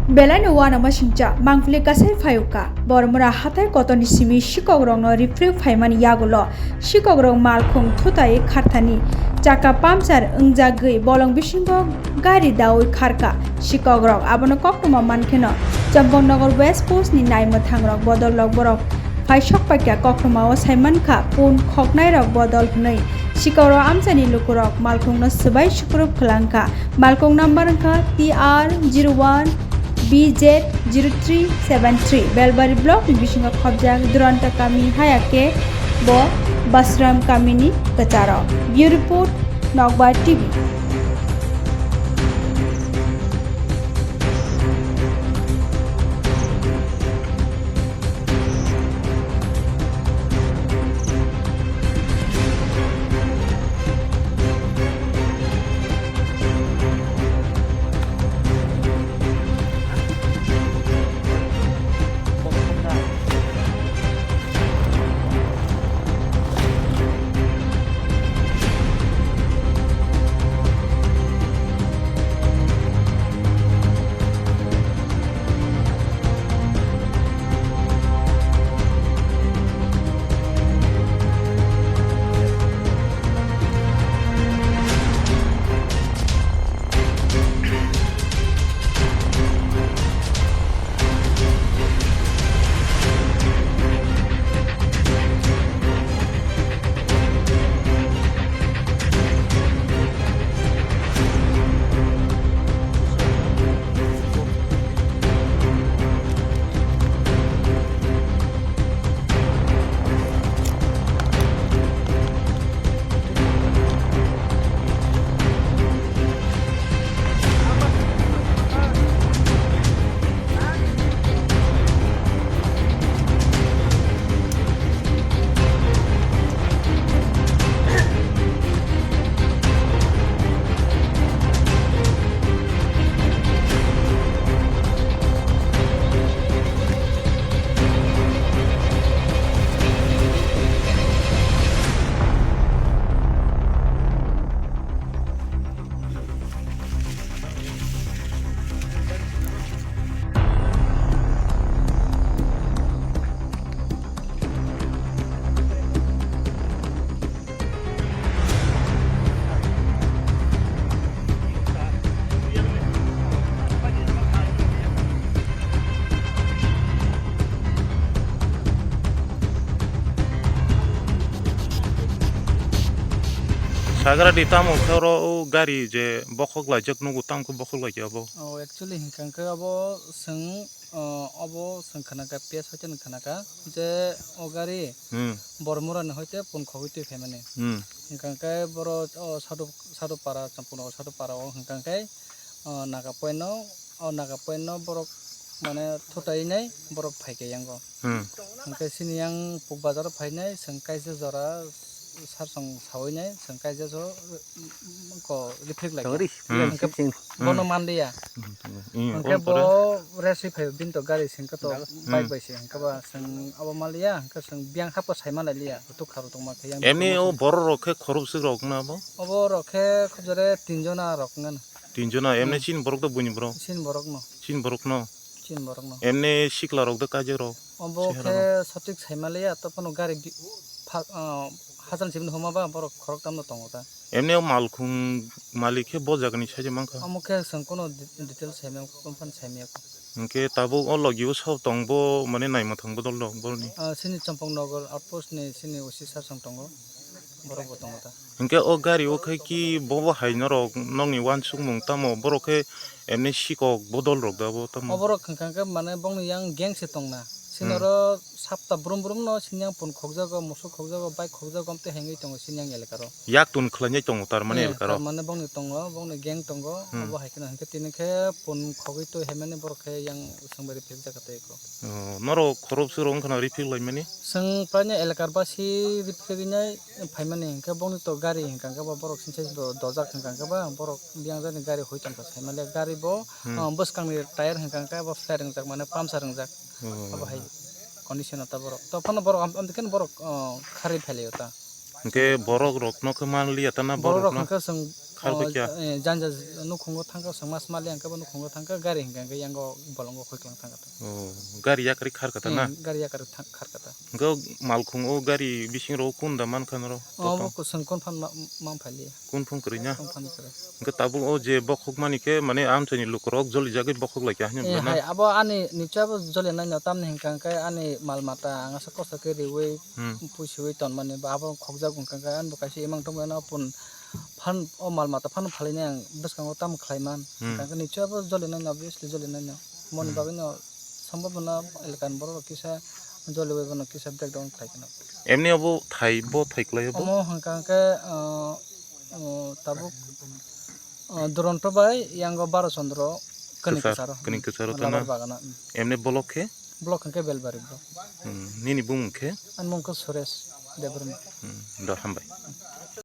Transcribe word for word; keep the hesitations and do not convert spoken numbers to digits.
Belaino uanama singcha, mangpili kasai phayuka. Bormura hathai kotorni simi sikokrokno riphrwi phaimani yagulo sikokrok malkhung thutai kharthani chakka puncture wngjagwi bolong bisingo gari daui kharka sikokrok. Abono koktwma mankheno Champaknagar West Post ni naimwthangrok bodol rok borok phaisok paikha koktwmao saimankha pun khoknairok bodol hwnwi sikokrok amchaini lukurok malkhungno swbai sukrub kwlangkha. Malkhung number wngkha T R zero one B Z zero three seven three. Belbari block ni bisingo khobjak Duranta kami haya khe bo Basram kamini kwcharo. Bureau report, Nokbar T V. Sagra di tamo khe oro o gari je bokhok laijak nugo, tamo khe bokhok laikya abo? Oh, actually hinkha khe abo chwng, oh, obo chwng khna kha, P S hoite khna kha je o gari Hmm. Bormura ni hoite Punkhogwi twi phaimani. Hmm. Hinkha khe boro o Sadu, Sadu para, Champaknagar Sadu para o hinkha khe, oh, Naga point no, o Naga point no borok mane thutai nai borok phaikha yango. Hmm. Hwnkhe sini yang Puk Bazar o phainai, chwng kaisa jora sarsong sawi nai, chwng kaisa so, mm, ko reflect lai. Sorry, kha. Hmm. Hwnkhe sing, sing. Bono Hmm. manliya. Hmm. Hwnkhe O bo pore? Rest wi phai bini to gari sing khe to Dal. Bike Hmm. bai se, hwnkhe ba chwng abo manliya, hwnkhe chwng biyang hapkha sai manlai liya, tok kharo tongma khe yang Emni tongma o khe. Borok rok khe khorok swk rok na bo? Obo rok khe khub jore tin jona rok wngna. Tin jona, emni Hmm. Chini borok do buini borok? Chini borok no. Chini borok no? Chini borok no. Emni sikla rok do kaijak rok? Obo Chehara khe rok? Sotik sai manliya, to phano gari bi-, pha-, ah, hachal sibini huma ba borok khorok tamno tongo ta. Emni o malkhung malik khe bo jagani sai mankha? Omo khe chwng kono de-, details sai maya, confirm sai maya. Hwnkhe tabuk o logi o sok tong bo, mane naima thang bodol rok bolni? Ah, sini Champaknagar outpost ni sini O C sir song tongo, borok bo tongo ta. Hwnkhe o gari o khai ki bo bo hai norok nokni uansukmung tamo, borok khe emni sikok bodol rok da bo tamo? O borok hwnkha khe mane bongni yang gang se tongna. Sini Hmm. Oro sapta brum brum no sini yang pun khokjago, musuk khokjago, bike khokjago, amtwi hengwi tongo sini yang elaka ro. Yak tun khlainai tongo tar mane Hmm, elaka ro? Tar mane bongni tongo, bongni gang tongo, Hmm. Obo hai kheno hwnkhe tini khe pun khogwi twi hai mani borok khe yang swngbai riphiljak tei ko. Oh, norok khorok swrok wngkha na riphik laimani? Chwng praino elakar basi riphik rinai phaimani hwnkhe bongni to gari hwnkha khe bo borok sinchai do dojak hwnkha khe ba borok biyang jani gari hoi tongkha saimali gari bo, Hmm. Ah, bwskangni tyre hwnkha khe bo flat wngjak mane puncture wngjak. Oh. Abo hai condition o ta borok. To phano borok am-, amtwi kheno borok, ah, kharwi phailai o ta. Hwnkhe borok rokno khe manliya ta na borok rok borokno? Hwnkhe chwng Khar Oh, khe kya? Eh, janja nukhungo thangkha, sengma sma le hwnkhe bo nukhungo thangkha, gari hwnkhe hwnkhe yango bolongo khoi klang thangkha. Oh, gari yakari khar kata na? Eh, gari yakari thang-, khar kata. Hwnkhe malkhung o gari bising ro kunda mankha noro? Oh, bo kusung kun phan ma-, man phali. Kun phung kwrwi na? Kun phan kwrwi. Hwnkhe tabuk o je bokhok mani khe mane amchaini lukurok joli jagwi bokhok lai kha hwnwi Eh, bwlana? Hai, abo ani nichai abo joli nai no tamni hwnkha hwnkhe ani mal mata ang asa kosto khe riwi Hmm. puisiwi tonmani ba abo khokjak wngkha khe ani bo kaisa imang tongmani no pun phan o mal mata phano phalini ang bwskango tamo khlaiman Hmm. hwnkha khe nichai abo joli nai no obviously joli nai no moni Hmm. bagwi no sambabona elakani borok rok kisa joliwi bono kisa breakdown khlai kheno. Emni abo thai bo thai kwlai abo? Omo hwnkha khe, uh, uh, tabuk, uh, Duronto bai yango Baro Chandra kani Kwchar, kwcharo. Kani kwcharo Labar tana? Bagana, mm. Emni block khe? Block hwnkhe Belbari block. Hmm, nini bumung khe? Ani mung khe Suresh Debbarma. Hmm, da hambai.